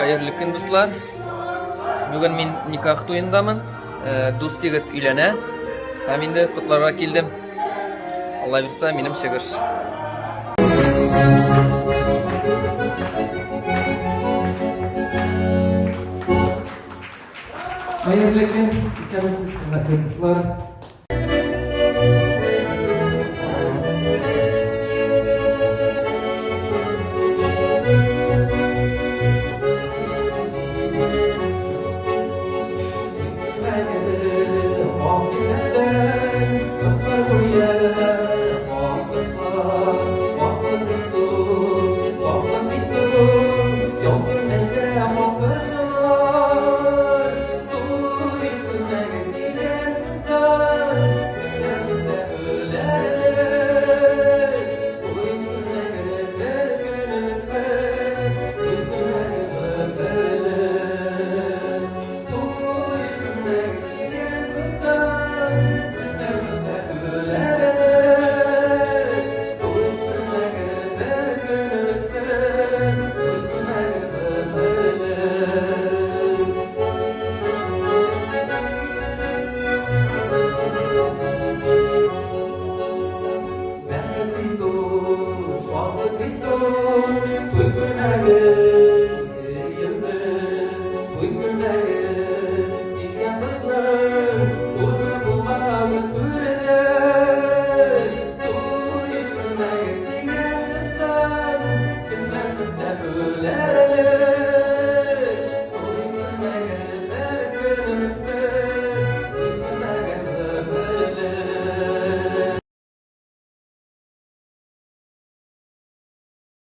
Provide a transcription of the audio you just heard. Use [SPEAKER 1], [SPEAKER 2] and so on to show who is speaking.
[SPEAKER 1] Хәерле көн, дуслар. Бүген мин никах туендамын. Дус егет өйләнә. Һәм инде котларга килдем. Алла бирса, минем чыгыш. Хәерле көн, исәнмесез, хөрмәтле дуслар.